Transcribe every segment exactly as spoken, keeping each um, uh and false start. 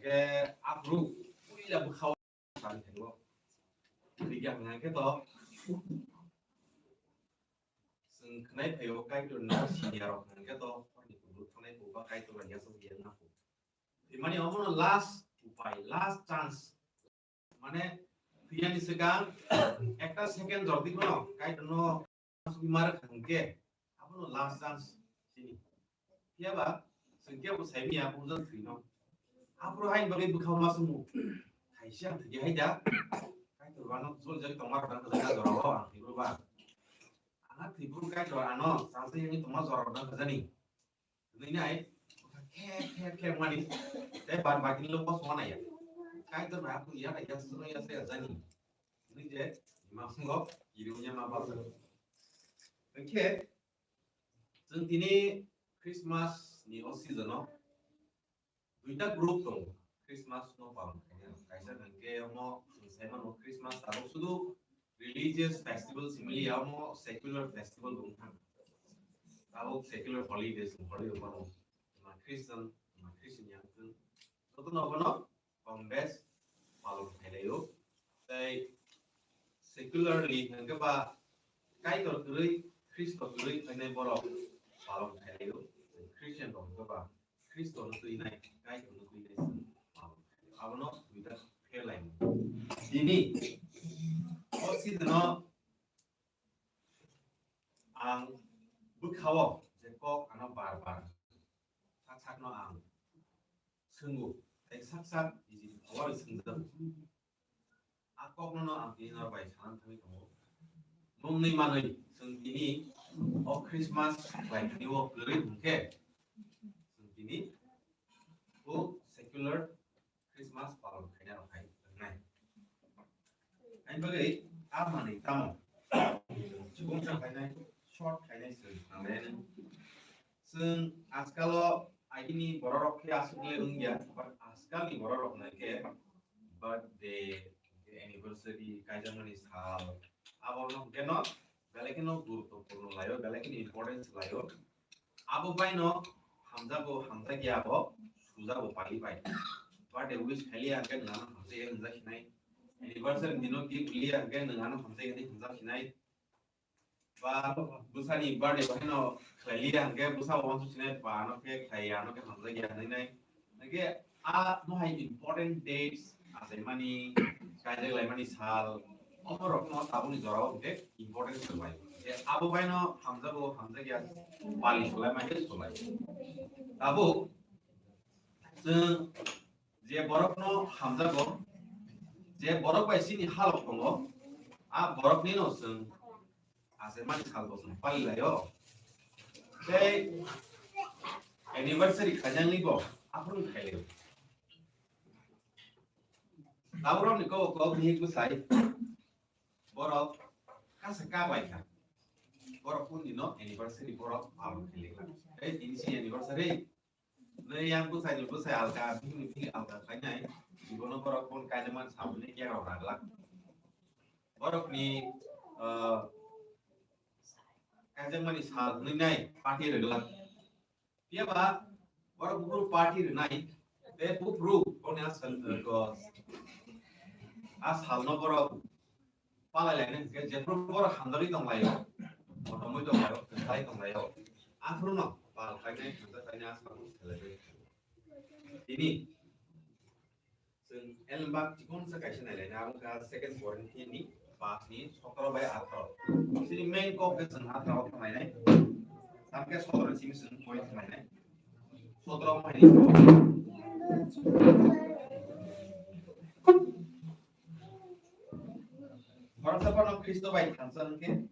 Ke aphuru puila bwkhao sari thaigo. Bigyan hwnkhe to chwng khwnai phaio Kaitor no siniya rok hwnkhe to horni kubur thangnai phuba Kaitor bai yasok ya na phu. Imani omono last upai, last chance. Mane thwiyani swkang ekta second jordi kono Kaitor no sugimar hwnkhe abono last chance sini. Phiya ba chwng kebo saimiya bujak thwino. Aphuru hain bagwi bwkhao ma sumu. Khaisa ang thwikhe hai da. Kaitor ano jol jol tongma rok ang jorao ang thwibro ba. Ang thwibro Kaitor ano chance yang tongma jorao ang khajani. Nini ai khe khe khe mani. Tei ban bagini lo bos wana ya. Kaitor ba aku ya ya suno ya saya jani. Ini je masungo iriunya ma ba. Oke. Chwng tini Christmas ni o season o duita group tongo Christmas no palon khainai. Kaisa hwnkhe omo chwng sai mano Christmas tabuk sudu religious festival simili ya omo secular festival bo wngkha. Tabuk secular holidays holiday bono ma Christian ma Christian yang chwng jotono bono kong bes palon khailai o. Tei secularly hwnkhe ba Kaitor kwrwi Khristo kwrwi phainai borok palon khailai o. Christian rok hwnkhe ba Khristo no twi nai, Kaitor no twi nai chwng palon khailai o. Abono duita pherlaimung. Tini o season o ang bwkhao je kok ano bar bar sak sak no ang swngo, tei sak sak iji khawari swngjak. A kokno no ang tini norok bai sana thangwi tongo. Mungni manwi chwng tini o Christmas khlai thani o kwrwi hwnkhe chwng tini o secular Christmas palon khaina rok hai wngnai. Ani bagwi a manwi tamo chukung sa khainai, short khainai chwng nanglai nw. Chwng ajkalo agini bororok khe aswk le wngya, but ajkalni bororok nai khe birthday, anniversary, kaijakmani sal, aborok no hwnkhe no belai kheno guruttopurno laio, belai kheno importance laio. Abo baino hamjago, hamjakya bo sujago pali bai. Birthday wish khailiya hwnkhe nwng ano hamjakya hwnjak sinai. Anniversary dino gift liya hwnkhe nwng ano hamjakya hwnjak sinai. Ba bwsani birthday bahaino khlailiya hwnkhe bwsabo uansuk sinai ba ano khe khlaiya, ano khe hamjakya hwnwi nai. Hwnkhe a mohai important dates achaimani, kaijak laimani sal, omorokno tabukni jorao hwnkhe important swlai. Hwnkhe abo baino hamjago, hamjakya pali swlai, maikhe swlai. Tabuk chwng je borokno hamjago, je borok bai chini halok tongo, a boroknino chwng achaimani sal bo chwng palilaio. Tei anniversary khaijangni bo aphuru khailaio. Taborokni kok kok bihik bwsai borok kasa kabai kha. Borok kundino anniversary borok palon khailai kha. Tei tini si anniversary. Nui yang bwsai ni bwsai alka, bini bini alka khainai. Jibono borok bon kaijakmani sabuni kera rok raglak. Borok ni, ah, kaijakmani sal nui nai party raglak. Phiya ba borok bufru party rwnai, tei bufru boni a sal, eh, ko, a salno borok palai lainai hwnkhe jephru borok hamjagwi tonglaio, motomwi tonglaio, kwchai tonglaio, aphruno pal khainai, hamjak khainai a salno selaibai. Tini chwng elembak chikonsa kaisa nailainai, abo wngkha Second Corinthians ni paanch ni sotoro bai atharo. Chini main kok khe chwng atharo thangnai nai. Tamkhe sotoro ni simi chwng point thangnai nai. Sotoro mai ni. Khoroksa phano Khristo bai thansa hwnkhe,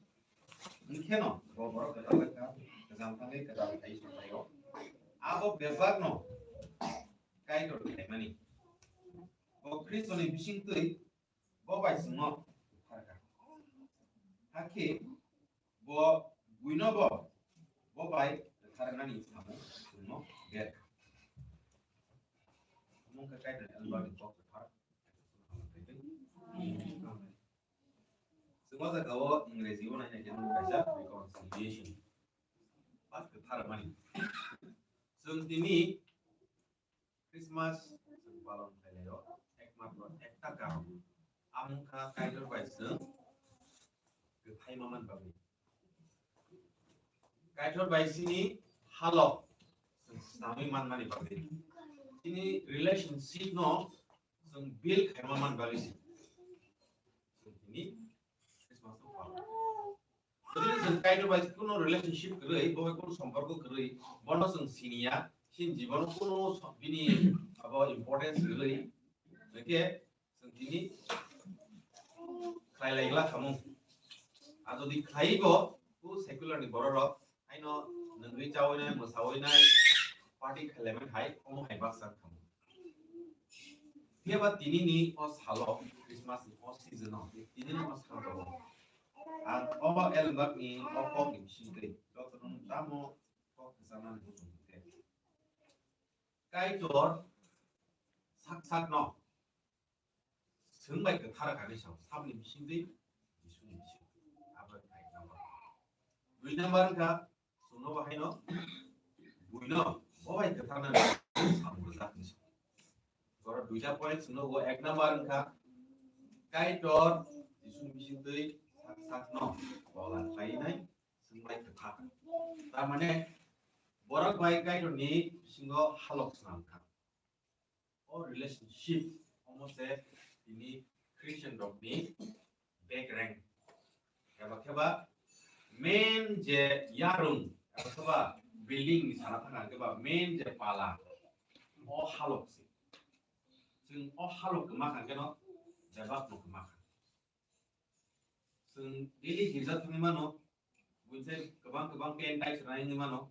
hwnkheno bo borok kwtal wngkha, kwcham thangwi kwtal khai songlaio. Abo bebakno Kaitor khlaimani. Bo Khristoni bisingtwi bo bai chwngno butharkha. Hakhe bo buino bo, bo bai butharnani samung chwngno berkha. Omo wngkha Kaitor Elbarni kok kwthar. Chwng o jaga o Ingreji o naina khe kaisa reconciliation. Ba kwthar mani. Chwng tini Christmas palon khlai lai o, ekmatro ekta karon. Amung kha Kaitor bai chwng kwthai ma man bagwi. Kaitor bai chini halok chwng swnamwi man mani bagwi. Chini relationship no chwng build khai ma man bagwi se. Chwng tini Christmas no palon. Jodi chwng Kaitor bai kuno relationship kwrwi, bo bai kuno somporko kwrwi, bono chwng siniya, chini jibono kuno so-, bini abo importance kwrwi, hwnkhe chwng tini khlai lai gla khamung. A jodi khlai bo, ku secular ni borok rok, haino nungwi chawi nai, mosawai nai, party khlai lai mani hai, omo hai baksa khamung. Phiya ba tini ni o salo, Christmas ni o season o, tini ni o salo, ang o elbak ni o kok ni bising twi, joto no tamo kok kwchangma ni muchung khe. Kaitor sak sak no, chwng bai kwthar kha ni sao, sabni bising twi, Jisu ni bising twi. Abo ek number. Dui number wngkha, chwngno bo haino, buino, bo bai kwthar nani, samung rwjak ni sao. Oro duita point chwngno bo ek number wngkha, Kaitor, Jisu ni bising twi, sak sak no, bola khlai nai, chwng bai kwthar. Tar mane, borok bai Kaitor ni bisingo halok swnam kha. O relationship omo se tini Christian rok ni back rank. Eba kheba main je yarung, eba kheba building ni sana thang khe ba main je pala, o halok se. Chwng o halok kwma kha khe no bebak no kwma kha. Chwng daily girja thangwi mano, buini kwbang kwbang tent tai chwrai wngwi mano,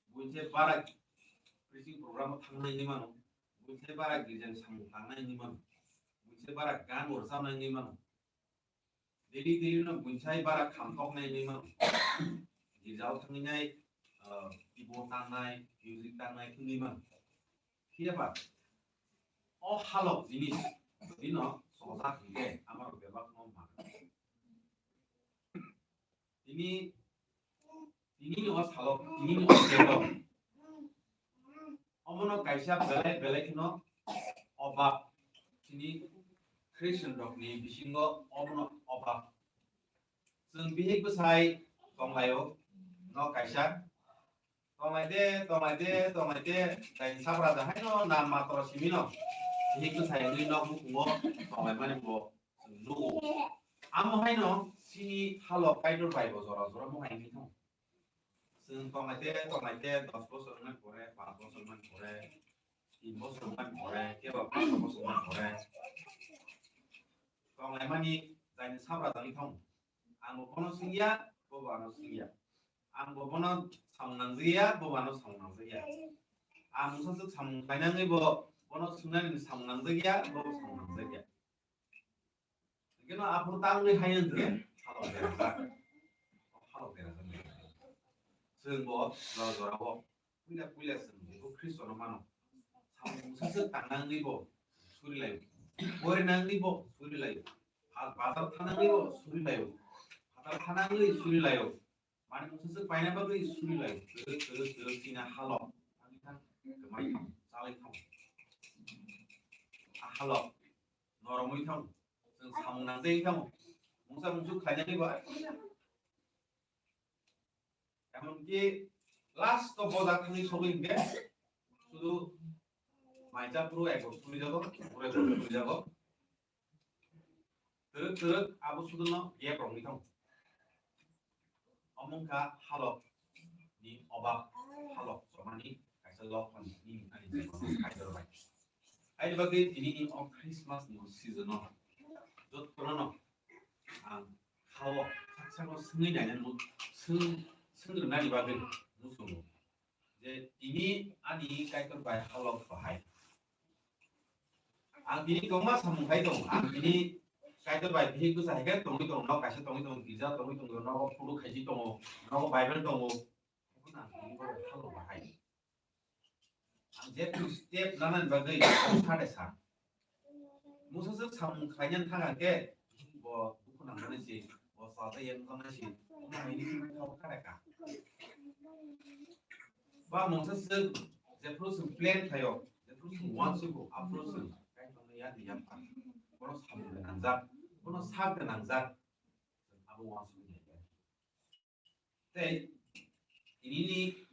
buini bara preaching program o thangnai wngwi mano, buini bara girja ni samung tangnai wngwi mano, buini bara gan bo rwchabnai wngwi mano. Daily daily no buini bara kham toknai wngwi mano. Girja o thangwi nai, ah, keyboard tangnai, music tangnai wngwi mano. Phiya ba, o halok jinis, jodi no chojak hinkhe, amaro bebak no ma. Tini, tini ni o salok, tini ni o bebak. Omono kaisa belai belai kheno obab. Tini Christian rok ni bisingo omono obab. Chwng bihik bwsai tonglaio, no kaisa. Tonglai de, tonglai de, tonglai de, tai sabra da haino na matro simi no. Bihik bwsai wngwi nok bukungo tonglaimani bo chwng nugo. Amo haino chini halok Kaitor bai bo jora jora mo hai wngwi thang. Chwng tonglai de, tonglai de, dos bosor wngmani pore, panch bosor wngmani pore, tin bosor wngmani pore, kebo panch bosor wngmani pore. Tonglaimani jaini sabra jani thang. Ang bo bono swngya, bo bo ano swngya. Ang bo bono samung nangjaya, bo bo ano samung nangjaya. Ang mungsa swk samung khlainangwi bo bono swngnani samung nangjaya, bo bo samung nangjaya. Hingke no aphuru tangwi hai wngkhe halok berajak. Halok berajak. Chwng bo jora jora o puila puila chwng bo Khristo no mano. Samung mungsa swk tangnangwi bo suri laio. Pori nangwi bo suri laio. Bazar thanangwi bo suri laio. Phatar thanangwi suri laio. Mani mungsa swk paina bagwi suri laio. Kwrwi kwrwi kwrwi chini halok. Thangwi thang, kwmai thang, chalwi thang. A halok noromwi thang. Chwng samung nangjagwi thang. Mungsa mungsu khlainani bo. Emonki last o boda thangwi sogwi hwnkhe sudu maija phuru ekor suri jago, phuru ekor suri jago. Twrwk twrwk abo suduno gap rwngwi thang. Omo wngkha halok ni obab, halok chomani kaisa lokhon ni ani jibono Kaitor bai. Aini bagwi tini ni o Christmas ni season o jotono no ang hao sak sakno swngwi nainani, swng, swngrinani bagwi muchungo je tini ani Kaitor bai halok bahai. Ang tini kwbangma samung khai tongo. Ang tini Kaitor bai bihik bwsa hai khe tongwi tongo, nok kaisa tongwi tongo, girja tongwi tongo, nogo phuru khaiji tongo, nogo Bible tongo. Abono ang tini borok halok bahai. Ang je step nanani bagwi sa de sa. Mungsa swk samung khlainani thang khe bo dukhu nangmani si, bo salsa yang wngkha si, wngkha hai ni thang kha kha. Ba mungsa swk jephru swk plan khlaio, jephru Uansukgo, aphuru chwng Kaitorno yakni yapha. Bono samung gwnangjak, bono sak gwnangjak. Chwng abo uansuknai khe. Tei tinini